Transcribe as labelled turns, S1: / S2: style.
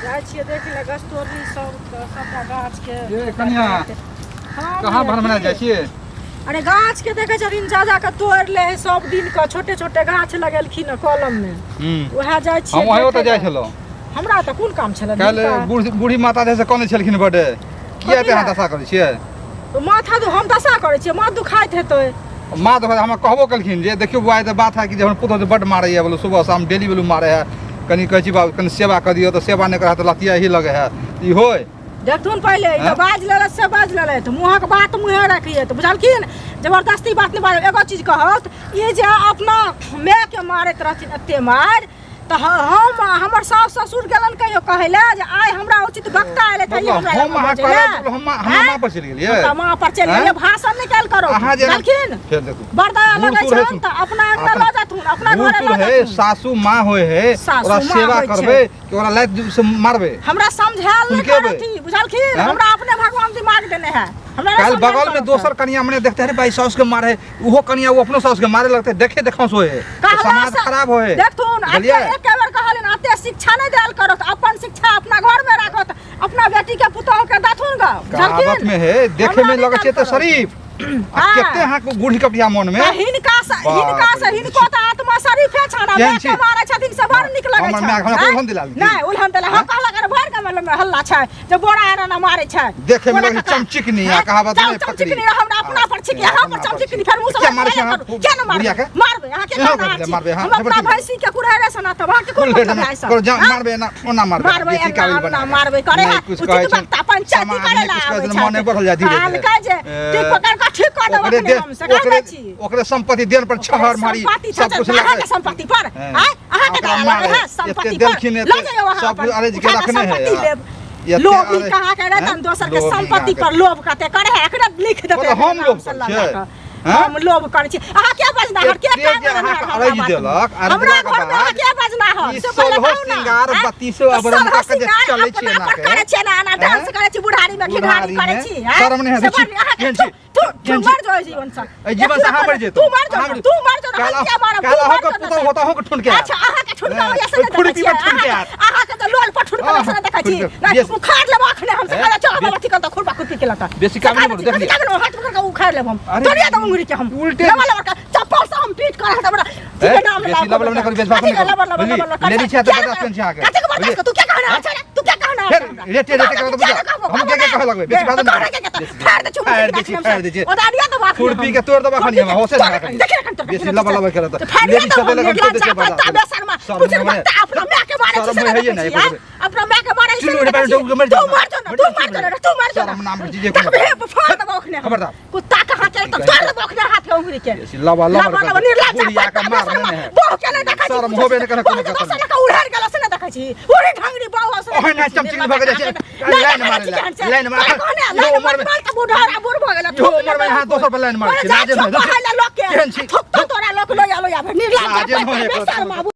S1: जाइ छियै देख ले गाछ तोड़नी सब सबटा गाछ के
S2: ये कनिया
S1: हाँ
S2: कहाँ
S1: भैया,
S2: भनभना
S1: की?
S2: जाइ छियै
S1: अरे गाछ के देखे छथिन जा जा के तोड़ ले है सब दिन के छोटे छोटे गाछ लगेलखिन हँ कलम में
S2: हम्म
S1: उएह जाइ छियै
S2: हम वहीं ओतऽ
S1: देखै
S2: जाइ
S1: लए।
S2: छलहुँ
S1: हमरा तऽ कोन काम छलै
S2: काल्हि
S1: नीका?
S2: बूढ़ी बूढ़ी माता जे से कहने छलखिन बड्ड किया एते अहाँ दशा करै छियै
S1: तो माथा दु हम दशा करै छियै माथ दुखाइत हेतै
S2: माँ तऽ हमरा कहबो केलखिन जे देखियौ बौआ तऽ बात है कि जे हमर पुतहु जे बड्ड मारैए बोलो सुबह शाम डेली बोलू मारै है कनि कहै छी बाबू कनि सेवा कऽ दियौ तऽ सेवा नहि करै है तऽ लतिया ही लगै है ई होय
S1: देखथुन पहिले ई तऽ
S2: आँय?
S1: बाजि लेलथि से बाजि लेलथि मुँहक बात मुँहे रखिए तऽ बुझलखिन जबरदस्ती बात नहि बाजब एगो चीज कहत ई जे अपना मायके मारैत रहथिन एते मारि तऽ हम हमर सास ससुर गेलन कहियो कहै लए जे आइ हमरा उचित वक्ता एलै तऽ ई
S2: मतलब
S1: हमरा
S2: हम
S1: लग
S2: अहाँ
S1: बजै लए।
S2: कहलहुँ हम हमरा माँ पर चलि गेलियै
S1: हम तऽ माँ पर चलि
S2: आँय?
S1: गेलियै भाषण नहि कयल करो
S2: अहाँ जे
S1: बुझलखिन
S2: फेर देखू
S1: बड़ दया
S2: बूढ़
S1: लगै
S2: सूढ़
S1: छनि
S2: हेथुन।
S1: तऽ अपना अंगना
S2: अपना-
S1: लऽ जाथुन अपना
S2: बूढ़
S1: घरे
S2: सूढ़
S1: लऽ
S2: है
S1: जाथुन
S2: सासू माँ होय है
S1: सासू
S2: ओकरा
S1: माँ
S2: सेवा
S1: होइ छै।
S2: करबै कि ओकरा लात से मारबै
S1: हमरा समझायल नहि
S2: हुनके
S1: करथि बुझलखिन
S2: आँय?
S1: हमरा अपने भगवान दिमाग देने है हमरा नहि
S2: काल्हि
S1: समझायल
S2: बगल में
S1: करत।
S2: दोसर कनिया मने देखते अरे भाई साउस के मारे है उहो कनिया वो अपनो साउस के मारे लगते देखे देखौस होए है तो
S1: कहला
S2: समाज
S1: से-
S2: खराब होए है
S1: देखथुन
S2: बुझलियै?
S1: एते एके बेर कहलिन एते शिक्षा नहि देल करत अपन शिक्षा अपना घर में राखत अपना बेटी के पुतोह के दथुन ग
S2: कहावत
S1: बुझलखिन
S2: में है देखे
S1: हमरा
S2: में
S1: नहि
S2: लगै छै
S1: देल
S2: तऽ
S1: करत।
S2: शरीफ आ
S1: हाँ।
S2: कते अहाँ के बूढ़ी कपिया मन में
S1: तऽ हिनका से
S2: बाप
S1: हिनका से
S2: रे,
S1: हिनको तऽ आत्मा शरीफे छनि आ
S2: केहन
S1: मायके
S2: छी?
S1: मारै छथिन से बड़ नीक लगै
S2: हमर
S1: छनि
S2: माय हमरा
S1: आँय?
S2: उलहन दिला देलकै।
S1: नहि उलहन दिला हम कहलक अरे भरि के मतलब हल्ला छै जे बोरा आर ना मारै छै
S2: देखे में
S1: बोरा
S2: लगै
S1: ककरा?
S2: चमचिकनी आ
S1: आँय?
S2: कहावत
S1: चम-
S2: नहि पकड़ी।
S1: चमचिकनी हमरा अपना पर छिकी अहाँ पर
S2: अपना पर
S1: चमचिकनी
S2: छी।
S1: फेर मुँह से
S2: किया मारै छी अहाँ?
S1: किया ने
S2: बुढ़िया
S1: मारबै
S2: के?
S1: मारबै अहाँ के
S2: यहाँ
S1: कहना
S2: कर
S1: छी
S2: मारबै, हाँ,
S1: हम अपना
S2: जबरदस्ती।
S1: भैंसी के कुरहरे से ना तब अहाँ के कोन
S2: कुल
S1: मतलब है सब
S2: करो जा
S1: आँय?
S2: मारबै एना ओना मारबै
S1: मारबै
S2: बेसी
S1: एना
S2: काबिल
S1: ओना
S2: बना
S1: मारबै करे है
S2: नहि कुछ
S1: उचित
S2: कहै छै
S1: वक्ता पंचायती
S2: समाज
S1: करे
S2: नहि
S1: ला
S2: कुछ कहै
S1: आबै
S2: छै मने बढ़ल जाय धीरे धीरे
S1: कहलकै जे ठीक पकड़ कऽ ठीक कऽ देब
S2: ओकरे
S1: अखने
S2: दे
S1: हम से कह
S2: ओकरे
S1: दै छी
S2: ओकरे संपत्ति देन पर छहर मारी
S1: संपत्ति
S2: सब
S1: छै
S2: कुछ
S1: अहाँके
S2: लगे
S1: संपत्ति पर
S2: हैं।
S1: आँय अहाँके
S2: ओकरा
S1: दया
S2: मारे
S1: लगे है
S2: एते
S1: संपत्ति पर
S2: देलखिन
S1: लऽ
S2: एते
S1: जइयौ अहाँ
S2: सब
S1: अपन
S2: कुछ अरेज के
S1: उठा कऽ
S2: रखने है
S1: संपत्ति
S2: यार।
S1: लेब
S2: एते
S1: लोभी
S2: अरे-
S1: कहाँ के
S2: हैं?
S1: रहतन दोसर के
S2: लोभी
S1: संपत्ति
S2: कहाँ
S1: पर लोभ कते करे है एकरा लिख देते
S2: मतलब हम
S1: नाम
S2: लोभ
S1: से
S2: करै
S1: लगा
S2: छियै?
S1: कऽ।
S2: हैं?
S1: हम लोभ करै छी अहाँ के बजना हर के
S2: एते
S1: काम
S2: जे
S1: करना
S2: अहाँके
S1: हमरा
S2: अरैज
S1: बात
S2: देलक,
S1: में?
S2: अरैज
S1: हमरा
S2: देलाके
S1: घर में अहाँ
S2: बाद
S1: के बजना हर
S2: ई
S1: से पहिले
S2: सोलहो
S1: कहू ना,
S2: श्रृंगार,
S1: हैं?
S2: बत्तीसो
S1: तऽ
S2: आभरण
S1: सोलहो
S2: कऽ के जे
S1: श्रृंगार
S2: चलै छी
S1: अपना
S2: एना
S1: पर
S2: के।
S1: करै छियै ना एना डांस
S2: हैं?
S1: करै छी बुढ़ारी में घिढारी
S2: बुढ़ारी
S1: करै
S2: में
S1: छी हैं?
S2: शरम नहि
S1: से
S2: हेतै छी।
S1: बड़ अहाँके
S2: केहन
S1: थू
S2: छी?
S1: थू थू
S2: केहन छी?
S1: मर जो एहि जीवन से
S2: एहि जीवन से अहाँ मरि जेतौ।
S1: तू मर जो
S2: अहाँ
S1: ना,
S2: मरि-
S1: तू मर जो ना,
S2: काल्हि
S1: हम किया मारब
S2: काल्हि
S1: तू मर
S2: अहाँके
S1: जो ना
S2: पुतहु होत, अहूँके ठुनके आयत।
S1: अच्छा अहाँके ठुनका
S2: हैं,
S1: वजह से नहि देखै
S2: खुरपी
S1: छियै
S2: पर ठुनके
S1: अहाँके
S2: आयत।
S1: अहाँके तऽ लोल पर ठुनका वजह से नहि देखै छी
S2: खुरपी-
S1: नहि
S2: बेसी-
S1: उखाड़ लेब अखने हम से
S2: हैं?
S1: कहले चल
S2: बेसी-
S1: अथी कर खुरपा खुरपी के लता
S2: बेसी काम नहि करू, देख लिअ।
S1: हाथ पकड़ के उखाड़ लेब हम
S2: अरे,
S1: तोड़िया दम उंगली के हम
S2: उल्टे-
S1: लबा लबा के चप्पल से हम पीट कर हट बड़ा
S2: हैं?
S1: ठीक नाम
S2: बेसी लबा लबा नहि करू, बेसी भाषण नहि करू। बुझली? लेडीज छै तऽ बर्दाश्त करै छी अहाँके।
S1: कतेक बर्दाश्त तू क्या कहना अच्छा तू क्या कहना
S2: फेर रेटे रेटे करऽ तऽ बुझा। हम के के कहऽ लगबै, बेसी भाषण नहि करू।
S1: फाड़ दे
S2: फाड़ि दै छी, फाड़ि दै छी।
S1: ओदारिया दबा
S2: खुरपी के तोड़ देबऽ एखन हम, होशे नहि राखब। बेसी लबा लबा करऽ तऽ। लेडीज सब एलक हम तोड़ि दै छियै बर्दाश्त। शरम
S1: पूछ
S2: नहि होइए।
S1: बक्ता अपना माय के मारे
S2: शरम
S1: छी से
S2: होइए
S1: नहि
S2: नहि
S1: देखै छी, अपना माय के मारे छी से
S2: चुल्लू
S1: नहि
S2: रे
S1: देखै छी।
S2: डूब के मरि
S1: तू
S2: जाउ।
S1: मर जो ना तू मर जो ना तू मर जो ना
S2: शरम नाम के चीजे कोनो।
S1: देखबे फाड़ देबो अखने हम।
S2: खबरदार।
S1: कुत्ता के हाथ एकदम तोड़ देबो अखने हाथ के उंगली के
S2: बेसी लबा लबा
S1: लबा लबा निर्लज्ज
S2: बुढ़िया के
S1: पत्ता
S2: मार
S1: बेशर्मा,
S2: नहि है।
S1: बहू के नहि देखै छी
S2: शरम
S1: कुछो
S2: होबे
S1: से।
S2: नहि करे
S1: बहू
S2: कोनो
S1: के
S2: कतनो।
S1: बस लऽ कऽ उड़ैर गेलो से नहि देखै छी उड़ी ढंगरी बहू से नहि
S2: ओहिना
S1: देखै छी,
S2: चमचिकनी भऽ के जाइ छै।
S1: नहि
S2: लाइन
S1: देखै
S2: मारै
S1: छी
S2: लए,
S1: केहन छै।
S2: लाइन मारै।
S1: तोरा कहने,
S2: इहो
S1: लाइन
S2: उमरमे-
S1: मारि कऽ बुढ़ारा बूढ़ भऽ गेलै,
S2: इहो उमरमे अहाँ दोसर पर लाइन मारै छी,
S1: जाइ
S2: लाजे
S1: छौ
S2: नहि।
S1: कहै लए लोकके,
S2: केहन छी?
S1: थुकतो तोरा लोक लोया लोया भेल, निर्लज्ज
S2: लाजे नहि
S1: पत्ता
S2: होइए
S1: बेशर्मा।